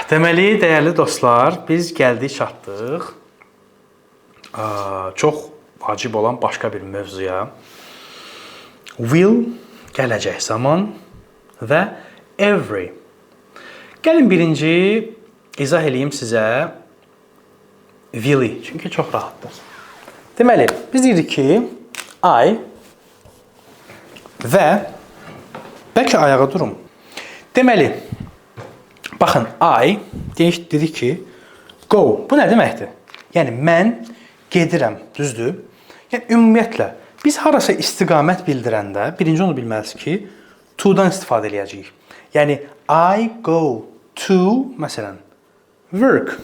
Deməli, dəyərli dostlar, biz gəldik, çatdıq çox vacib olan başqa bir mövzuya. Will, gələcək zaman və every. Gəlin birinci izah eləyim sizə will-i, çünki çox rahatdır. Deməli, biz deyirik ki, I və bəlkə ayağa durum. Deməli, baxın, I deyik, dedik ki, go. Bu nə deməkdir? Yəni mən gedirəm, düzdür? Yəni ümumiyyətlə biz harasa istiqamət bildirəndə birinci onu bilməlisiniz ki, to-dan istifadə eləyəcəyik. Yəni I go to, məsələn, work.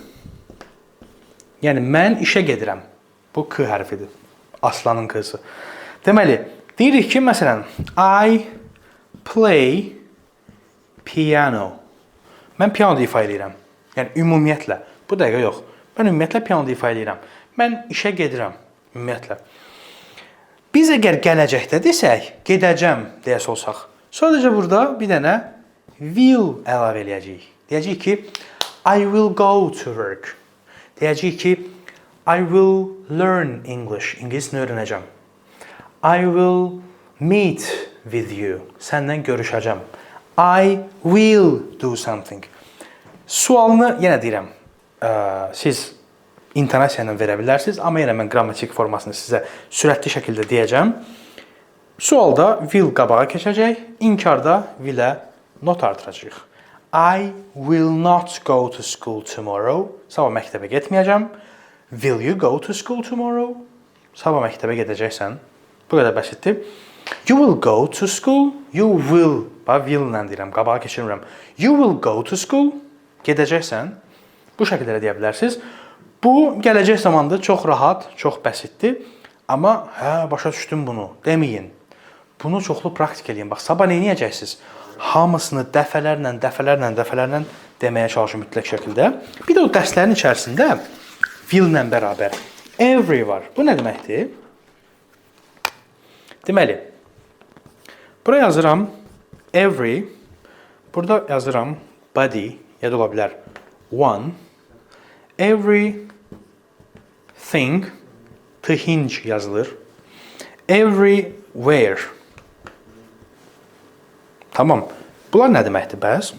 Yəni mən işə gedirəm. Bu K hərfidir. Aslanın K-sı. Deməli, deyirik ki, məsələn, I play piano. Mən piano ifa eləyirəm. Yəni ümumiyyətlə, bu dəqiqə yox. Mən ümumiyyətlə piano ifa eləyirəm. Mən işə gedirəm ümumiyyətlə. Biz əgər gələcəkdə desək, gedəcəm deyəsə olsaq, sadəcə burada bir dənə will əlavə eləyəcəyik. Deyəcəyik ki, I will go to work. Deyəcəyik ki, I will learn English. İngiliscə öyrənəcəm. I will meet with you. Səndən görüşəcəm. I will do something. Sualını yenə deyirəm, siz intonasiya ilə verə bilərsiniz, amma yenə mən qrammatik formasını sizə sürətli şəkildə deyəcəm. Sualda will qabağa keçəcək, inkarda will-ə not artıracağıq. I will not go to school tomorrow. Sabah məktəbə getməyəcəm. Will you go to school tomorrow? Sabah məktəbə gedəcəksən. Bu qədər bəsitdir. You will go to school. You will. Bax, will ilə deyirəm, qabağa keçirmirəm. You will go to school. Gedəcəksən. Bu şəkildə də deyə bilərsiniz. Bu gələcək zamanda çox rahat, çox bəsitdir. Amma hə, başa düşdüm bunu deməyin. Bunu çoxlu praktik eləyin. Bax, sabah nə edəcəksiniz? Hamısını dəfələrlə, dəfələrlə, dəfələrlə deməyə çalışın mütləq şəkildə. Bir də o dərslərin içərisində will-lə bərabər every var. Bu nə deməkdir? Deməli, bura yazıram every, burada yazıram body, ya da ola bilər one, every thing, thing yazılır. Everywhere. Tamam. Bunlar nə deməkdir bəs?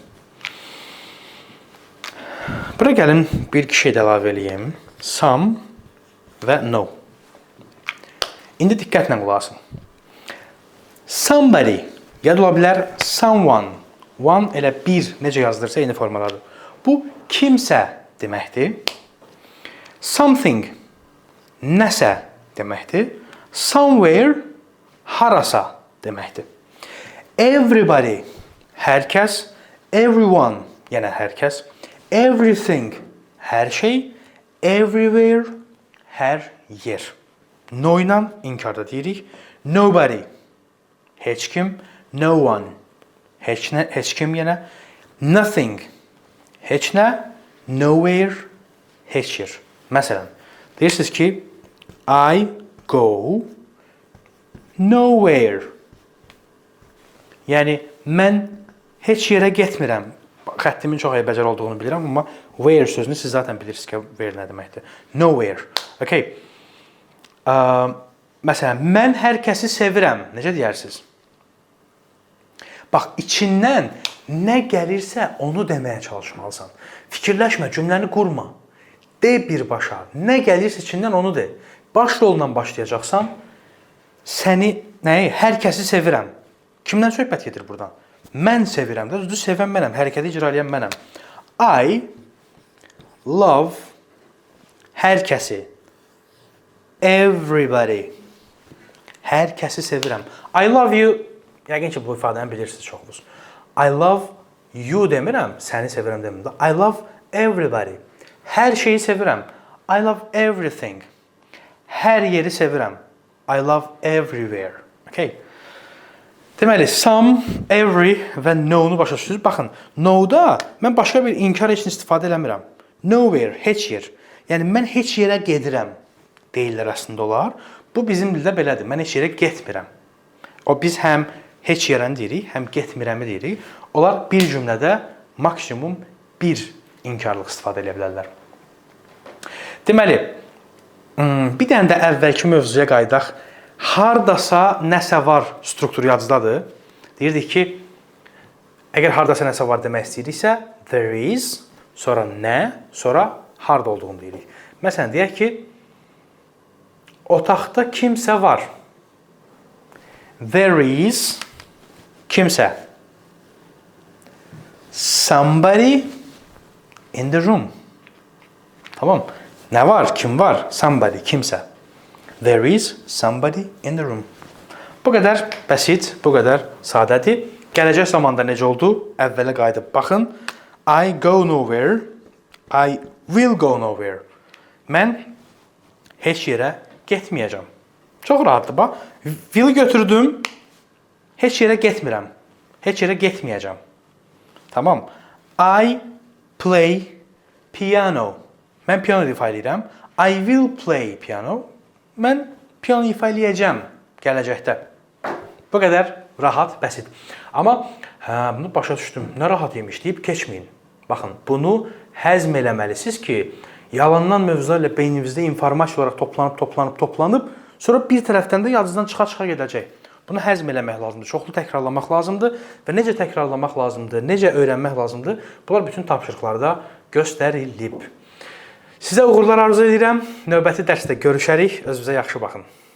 Bura gəlin bir iki şey də əlavə eləyim. Some və no. İndi diqqətlə qulaq asın. Somebody ya da ola bilər someone. One elə bir necə yazılırsa eyni formadadır. Bu kimsə deməkdir. Something nəsə deməkdir. Somewhere harasa deməkdir. Everybody hər kəs, everyone yəni hər kəs, everything hər şey, everywhere hər yer. No ilə inkarda deyirik. Nobody heç kim, no one heç nə, heç kim yenə, nothing heç nə, nowhere heç yer. Məsələn, deyirsiniz ki, I go nowhere. Yəni mən heç yerə getmirəm. Xəttimin çox eybəcər olduğunu bilirəm, amma where sözünü siz zaten bilirsiniz ki, where nə deməkdir. Nowhere. Okay. Məsələn, mən hər kəsi sevirəm. Necə deyərsiniz? Bax, içindən nə gəlirsə onu deməyə çalışmalısan. Fikirləşmə, cümləni qurma. De birbaşa. Nə gəlirsə içindən onu de. Baş rolla başlayacaqsan. Səni nəyi? Hər kəsi sevirəm. Kimdən söhbət gedir burdan? Mən sevirəm də, düzdür, sevən mənəm, hərəkəti icra edən mənəm. I love hər kəsi. Everybody. Hər kəsi sevirəm. I love you. Yəqin ki, bu ifadəni bilirsiniz çoxunuz. I love you demirəm, səni sevirəm demirəm. I love everybody. Hər şeyi sevirəm. I love everything. Hər yeri sevirəm. I love everywhere. Okay. Deməli, some, every və no-nu başa düşdünüz. Baxın, no-da mən başqa bir inkar heç istifadə eləmirəm. Nowhere, heç yer. Yəni mən heç yerə gedirəm deyirlər əslində onlar. Bu bizim dildə belədir. Mən heç yerə getmirəm. O biz həm heç yerəni deyirik, həm getmirəmi deyirik. Onlar bir cümlədə maksimum bir inkarlıq istifadə edə bilərlər. Deməli, bir dənə də əvvəlki mövzuya qayıdaq. Hardasa nəsə var strukturu yadınızdadır. Deyirdik ki, əgər hardasa nəsə var demək istəyiriksə, there is, sonra nə, sonra harda olduğunu deyirik. Məsələn, deyək ki, otaqda kimsə var. There is kimsə. Somebody in the room. Tamam. Nə var? Kim var? Somebody, kimsə. There is somebody in the room. Bu qədər bəsit, bu qədər sadədir. Gələcək zamanda necə oldu? Əvvələ qayıdıb baxın. I go nowhere. I will go nowhere. Mən heç yerə getməyəcəm. Çox rahatdır bax. Will götürdüm. Heç yerə getmirəm. Heç yerə getməyəcəm. Tamam. I play piano. Mən piano ifa eləyirəm. I will play piano. Mən piano ifa eləyəcəm gələcəkdə. Bu qədər rahat, bəsit. Amma hə, bunu başa düşdüm. Nə rahat imiş deyib keçməyin. Baxın, bunu həzm eləməlisiniz ki, yalandan mövzularla beyninizdə informasiya olaraq toplanıb, toplanıb, toplanıb, sonra bir tərəfdən də yadınızdan çıxa-çıxa gedəcək. Bunu həzm eləmək lazımdır, çoxlu təkrarlamaq lazımdır və necə təkrarlamaq lazımdır, necə öyrənmək lazımdır, bunlar bütün tapşırıqlarda göstərilib. Sizə uğurlar arzu edirəm. Növbəti dərsdə görüşərik. Özünüzə yaxşı baxın.